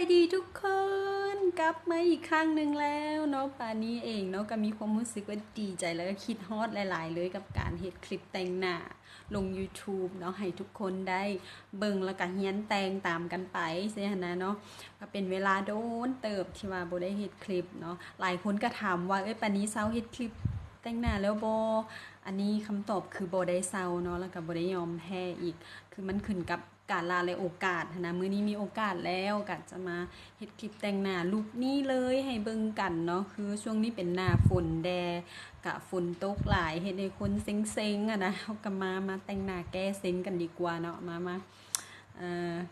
ສະບາຍດີທຸກຄົນ ກັບມາອີກຄັ້ງໜຶ່ງແລ້ວເນາະ. ປານີເອງເນາະ ກໍມີຄວາມຮູ້ສຶກວ່າດີໃຈ ແລ້ວກໍຄິດຮອດຫຼາຍໆເລີຍ ກັບການເຮັດຄລິບແຕ່ງໜ້າລົງ YouTube ເນາະ ໃຫ້ທຸກຄົນໄດ້ເບິ່ງ ແລ້ວກໍຮຽນແຕ່ງຕາມກັນໄປ ຊີ້ຫັ້ນນະເນາະ. ກໍເປັນເວລາໂດນເຕີບທີ່ວ່າບໍ່ໄດ້ເຮັດຄລິບເນາະ. ຫຼາຍຄົນກໍຖາມວ່າ ເອີຍ ປານີເຊົາເຮັດຄລິບແຕ່ງໜ້າແລ້ວບໍ່? ອັນນີ້ຄຳຕອບຄືບໍ່ໄດ້ເຊົາເນາະ ແລ້ວກໍບໍ່ໄດ້ຍອມແພ້ອີກ ຄືມັນຂຶ້ນກັບ ກາລະ ແລະ ໂອກາດຫັ້ນນະ. ມື້ນີ້ມີໂອກາດແລ້ວ ກະຈະມາເຮັດຄລິບແຕ່ງໜ້າລຸກນີ້ເລີຍໃຫ້ເບິ່ງກັນເນາະ. ຄືຊ່ວງນີ້ເປັນໜ້າຝົນແດ່ ກະຝົນຕົກຫຼາຍ ເຮັດໃຫ້ຄົນເຊັງໆຫັ້ນນະ. ເຮົາກະມາ ມາແຕ່ງໜ້າແກ້ເຊັງກັນດີກວ່າເນາະ. ມາ ມາ ເອີ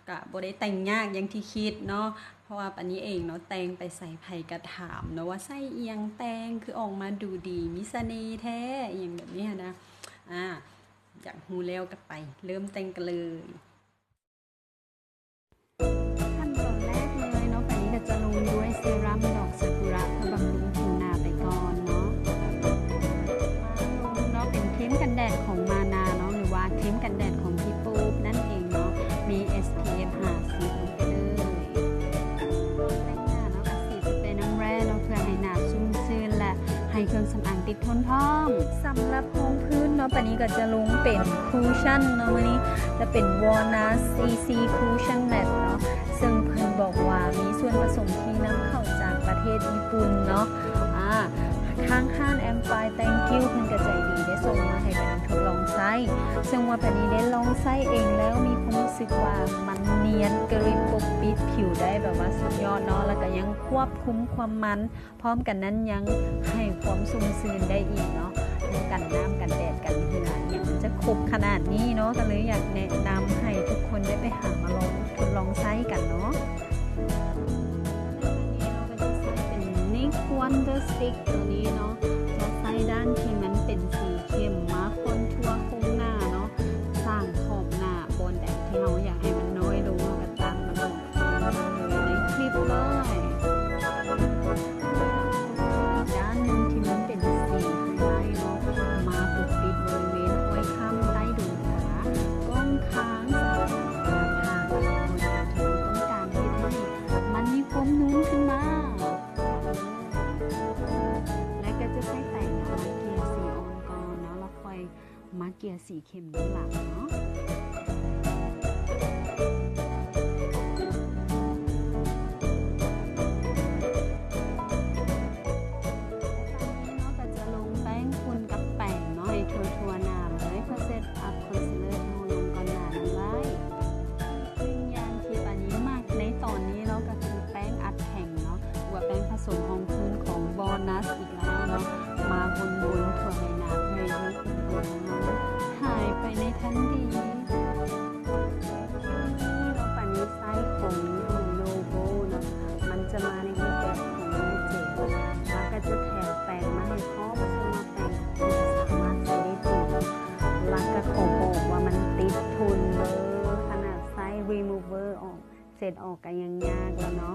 ກະບໍ່ໄດ້ແຕ່ງຍາກຢ່າງທີ່ຄິດເນາະ ເພາະວ່າປານີເອງເນາະ ແຕ່ງໄປໃສໃຜກະຖາມເນາະ ວ່າໃສ່ອີ່ຫຍັງແຕ່ງ ຄືອອກມາດູດີ ມີສະເໜ່ແທ້ ອີ່ຫຍັງແບບນີ້ຫັ້ນນະ. ອາ ຢາກຮູ້ແລ້ວກໍໄປເລີ່ມແຕ່ງກັນເລີຍ. ຂັ້ນຕອນແລກເລີຍເນາະ ປານີກໍຈະລົງດ້ວຍເຊຣັມດອກຊາກຸຣະ ເພື່ອບຳລຸງຜິວໜ້າໄປກ່ອນເນາະ. ມາລົງເນາະ ເປັນຄຣີມກັນແດດຂອງມານາເນາະ ຫຼືວ່າຄຣີມກັນແດດຂອງພີ່ປູບນັ້ນເອງເນາະ ມີ ເອສ ພີ ເອັຟ ຫ້າສິບ ລົງໄປເລີຍ. ກ່ອນແຕ່ງໜ້າເນາະ ກໍສີສະເປນ້ຳແຮ່ເນາະ ເພື່ອໃຫ້ໜ້າຊຸ່ມຊື່ນ ແລະ ໃຫ້ເຄື່ອງສຳອາງຕິດທົນພ້ອມ. ສຳລັບຮອງພື້ນເນາະ ປານີກໍຈະລົງເປັນຄຸຊຊັ່ນເນາະ ມື້ນີ້ຈະເປັນ Walnut ຊີ ຊີ Cushion Matte ເນາະ ເຊິ່ງເພິ່ນບອກວ່າມີສ່ວນປະສົມທີ່ນຳເຂົ້າຈາກປະເທດຍີ່ປຸ່ນເນາະ. ອາ ທາງຮ້ານ Amplify Thank You ເພິ່ນກໍໃຈດີໄດ້ສົ່ງມາໃຫ້ປານີທົດລອງໃຊ້ ເຊິ່ງວ່າປານີໄດ້ລອງໃຊ້ເອງແລ້ວ ມີຄວາມຮູ້ສຶກວ່າມັນນຽນ ກະລິບປົກປິດຜິວໄດ້ແບບວ່າສຸດຍອດເນາະ ແລ້ວກໍຍັງຄວບຄຸມຄວາມມັນ ພ້ອມກັນນັ້ນຍັງໃຫ້ຄວາມຊຸ່ມຊື່ນໄດ້ອີກເນາະ ທັງກັນນ້ຳ ກັນແດດ ກັນເຫື່ອ ອີ່ຫຍັງມັນຈະຄົບຂະໜາດນີ້ເນາະ ກໍເລີຍຢາກແນະນຳໃຫ້ທຸກຄົນໄດ້ໄປຫາມາລອງທົດລອງໃຊ້ກັນເນາະ. ແລ້ວອັນນີ້ເຮົາກໍຈະໃຊ້ເປັນ NYX Wonder Stick ຕົວນີ້ເນາະ ຈະໃຊ້ດ້ານທີ່ມັນເປັນສີເຂັ້ມມາຄອນທົວໂຄງໜ້າເນາະ ສ້າງຂອບໜ້າບ່ອນໃດທີ່ເຮົາຢາກໃຫ້ມັນນ້ອຍລົງ ເຮົາກໍຕັດມັນອອກ ໃນຄລິບເລີຍ. ອີກດ້ານໜຶ່ງທີ່ມັນເປັນສີໄຮໄລເນາະ ມາປົກປິດບໍລິເວນຫ້ອຍຄ້ຳ ໃຕ້ດວງຕາ ກ້ອງຄາງ ສາຍຕາ ໜ້າຜາກ ທີ່ເຮົາຕ້ອງການເຮັດໃຫ້ມັນມີຄວາມນູນຂຶ້ນມາ ແລະ ກໍຈະໃຊ້ແປງເນາະ ມາເກ່ຍສີອ່ອນກ່ອນເນາະ ແລ້ວຄ່ອຍມາເກ່ຍສີ ເຂັ້ມດ້ານຫຼັງເນາະ. ແລະ ຕອນນີ້ເນາະ ກໍຈະລົງແປ້ງຝຸ່ນກັບແປງເນາະ ໃຫ້ທົ່ວໆໜ້າເລີຍ ເພື່ອເຊັດອັບຄອນຊີລເລີທີ່ເຮົາລົງກ່ອນໜ້ານັ້ນໄວ້. ອີກໜຶ່ງຢ່າງທີ່ປານີມັກໃນຕອນນີ້ເນາະ ກໍຄືແປ້ງອັດແທ່ງເນາະ ຫຼືວ່າແປ້ງປະສົມຮອງພື້ນຂອງ Bonus ອີກ ແລ້ວເນາະ ມາວົນໆທົ່ວໃບໜ້າ ເພື່ອໃຫ້ຮູຂຸມຂອງເຮົາຫາຍໄປໃນທັນທີ. ເນາະ ປານີໃຊ້ຂອງຍີ່ຫໍ້ Novo ເນາະ ມັນຈະມາໃນຮູບແບບຂອງເຈວ ແລ້ວກໍຈະແຖມແປງມາໃຫ້ພ້ອມ ເຊິ່ງວ່າແປງຕົວນີ້ສາມາດໃຊ້ໄດ້ຈິງ ແລ້ວກໍຂໍບອກວ່າມັນຕິດທົນເດີ ຂະໜາດໃຊ້ remover ອອກ ເຊັດອອກກໍຍັງຍາກແລ້ວເນາະ.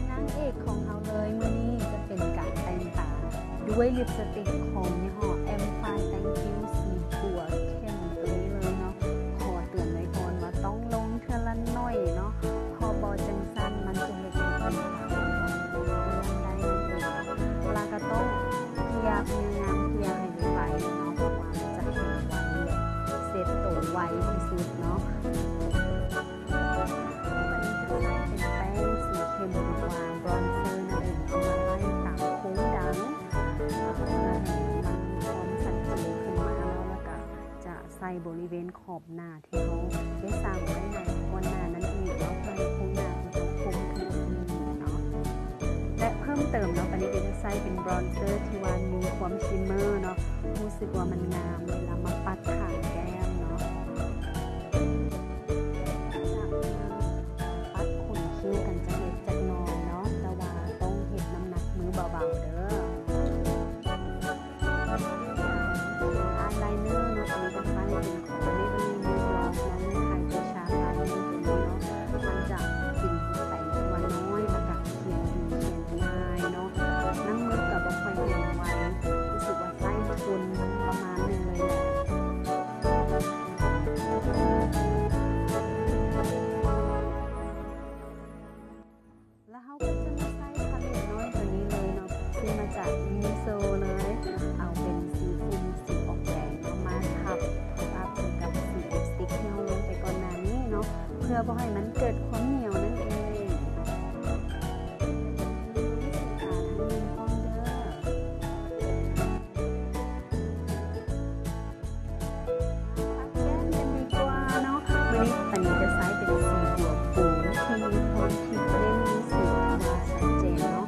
ນາງເອກຂອງເຮົາເລີຍມື້ນີ້ຈະເປັນການແຕ່ງຕາດ້ວຍລິບສະຕິກຂອງຍີ່ຫໍ້ Amplify Thank You ສີບົວເຂັ້ມຕົວນີ້ເລີຍເນາະ. ຂໍເຕືອນໄວ້ກ່ອນວ່າຕ້ອງລົງເທື່ອລະໜ້ອຍເນາະ ເພາະບໍ່ຈັ່ງຊັ້ນມັນຈະເຮັດໃຫ້ ແລ້ວກໍຕ້ອງເກັບ ພະຍາຍາມເກັບໃຫ້ໄວໆເນາະ ເພາະວ່າມັນຈະເປັນໄວ ເຊັດໂຕໄວທີ່ສຸດເນາະ. ອັນນີ້ຈະໃຊ້ເປັນແປ້ງສີເຂັ້ມ ຫຼືວ່າ bronzer ນັ້ນເອງເນາະ ມາໄລ່ຕາມໂຄ້ງດັງ ເພື່ອໃຫ້ມັນມີຄວາມຊັດເຈນຂຶ້ນມາເນາະ ແລ້ວກໍຈະໃສ່ບໍລິເວນຂອບໜ້າ ທີ່ເຮົາໄດ້ສ້າງໄວ້ໃນກ່ອນໜ້ານັ້ນອີກເນາະ ເພື່ອໃຫ້ໂຄງໜ້າຂອງເຮົາຄົມຂຶ້ນອີກເນາະ. ແລະ ເພີ່ມເຕີມເນາະ ປານີກໍຈະໃຊ້ເປັນບຣອນເຊີທີ່ວ່າມີຄວາມຊິມເມີເນາະ ຮູ້ສຶກວ່າມັນງາມເວລາມາປັດຂ້າງແກ້ມເນາະ. ຈາກນັ້ນ ປັດຂົນຄິ້ວກັນຈັກເລັກຈັກໜ້ອຍເນາະ ແຕ່ວ່າຕ້ອງເຮັດນ້ຳໜັກມືເບົາໆເດີ. ອາຍໄລເນີເນາະ ອັນນີ້ກໍໃຊ້ເປັນຂອງ Maybelline New York ເນາະ Hydro Shine Liner ຕົວນີ້ເນາະ ມັນຈະເປັນແປງທີ່ວ່ານ້ອຍ ແລ້ວກໍຂຽນດີ ຂຽນງ່າຍເນາະ ນ້ຳໝຶກກໍບໍ່ຄ່ອຍແຫ້ງໄວ ຮູ້ສຶກວ່າໃຊ້ ບໍ່ໃຫ້ມັນເກີດຄວາມໜຽວນັ້ນເອງ. ປັດແກ້ມກັນດີກວ່າເນາະ. ມື້ນີ້ປານີຈະໃຊ້ເປັນສີບົວປູນ ທີ່ມີຄວາມຄິດເນັ້ນມີສີອອກມາຊັດເຈນເນາະ.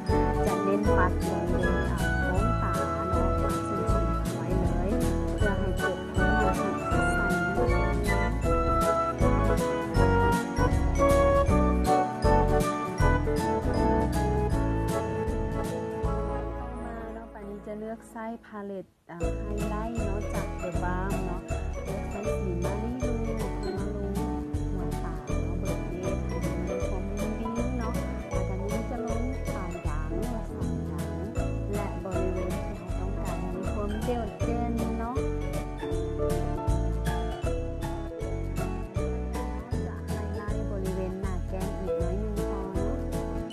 ຈະເນັ້ນປັດບໍລິເວນ ອາ ໂພງຕາເນາະ, ປັດເສັ້ນສີໄວ້ເລີຍ ເພື່ອໃຫ້ເກີດຄວາມໜ້າຮັກສົດໃສ. ຕໍ່ມາເນາະ ປານີຈະເລືອກໃຊ້ພາເລັດ ອາ ໄຮໄລເນາະ ຈາກ The Balm ເນາະ, ເລືອກໃຊ້ສີມາລີບລູ ເພື່ອມາລົງຫົວຕາເນາະ, ເບີດເນດ ໃຫ້ມັນມີຄວາມວິງວິງເນາະ. ແລ້ວກະນີ້ຈະລົງປາຍດາງ ແລະ ສາຍດາງ ແລະ ບໍລິເວນທີ່ເຮົາຕ້ອງການໃຫ້ມີຄວາມໂດດເດັ່ນເນາະ. ຈະໄຮໄລບໍລິເວນໜ້າແກ້ມອີກໜ້ອຍໜຶ່ງພໍເນາ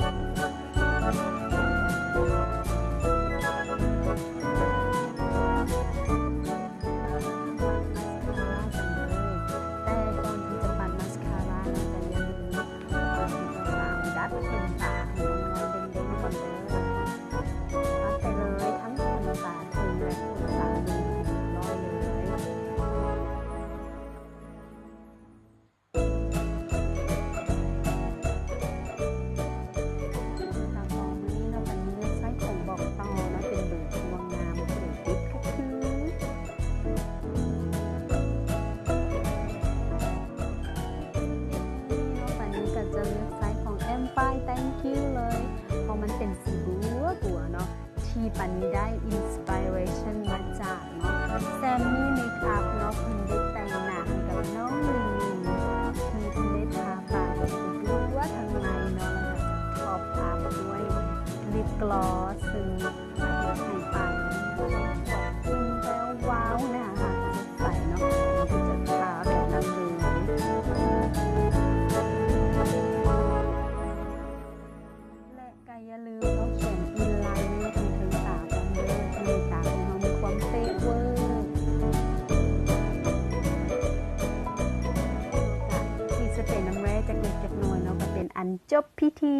ະ. ແຕ່ກ່ອນທີ່ຈະປັດມາສຄາຣາເນາະ ກໍຢ່າລືມ ອາ ດັດຂົນຕາໃຫ້ມັນງາມເດັ່ງໆກ່ອນເດີ້. ປັດໄປເລີຍ ທັງຂົນຕາເທິງ ແລະ ຂົນຕາລຸ່ມໃຫ້ຮຽບຮ້ອຍເລີຍ. ຕາຂອງມື້ນີ້ເນາະ ປານີເລືອກໃຊ້ຂອງບອກຕໍ່ເນາະ ເປັນເບີ່ພວງງາມ ໂປຣຕິດກໍຄື ປານີກໍຈະເລືອກໃຊ້ຂອງ Amplify Thank You ເລີຍ ເພາະມັນເປັນສີບົວໆເນາະ. ທີ່ປານີໄດ້ inspiration ມາຈາກເນາະ Sammy Makeup ເນາະ, ເພິ່ນໄດ້ແຕ່ງໜ້າໃຫ້ກັບນ້ອງລິງລິງ ທີ່ເພິ່ນໄດ້ທາປາກເປັນຕົວທາງໃນເນາະ ແລ້ວກໍ top up ດ້ວຍ lip gloss ຊຶ່ງເຮັດໃຫ້ປາກນີ້ເປັນແບບແວວໜ້າຮັກສົດໃສເນາະ. ເຮົາກໍຈະທາແບບນັ້ນເລີຍ ແລະ ກໍຢ່າລືມເນາະ ຂຽນ eyeliner ທາງເທິງຕາພ້ອມເດີ້ ເພື່ອໃຫ້ຕາຂອງເຮົາມີຄວາມເປະເວີ. ກະສີສະເປນ້ຳແຮ່ຈັກເລັກຈັກນ້ອຍເນາະ ກໍເປັນອັນຈົບພິທີ.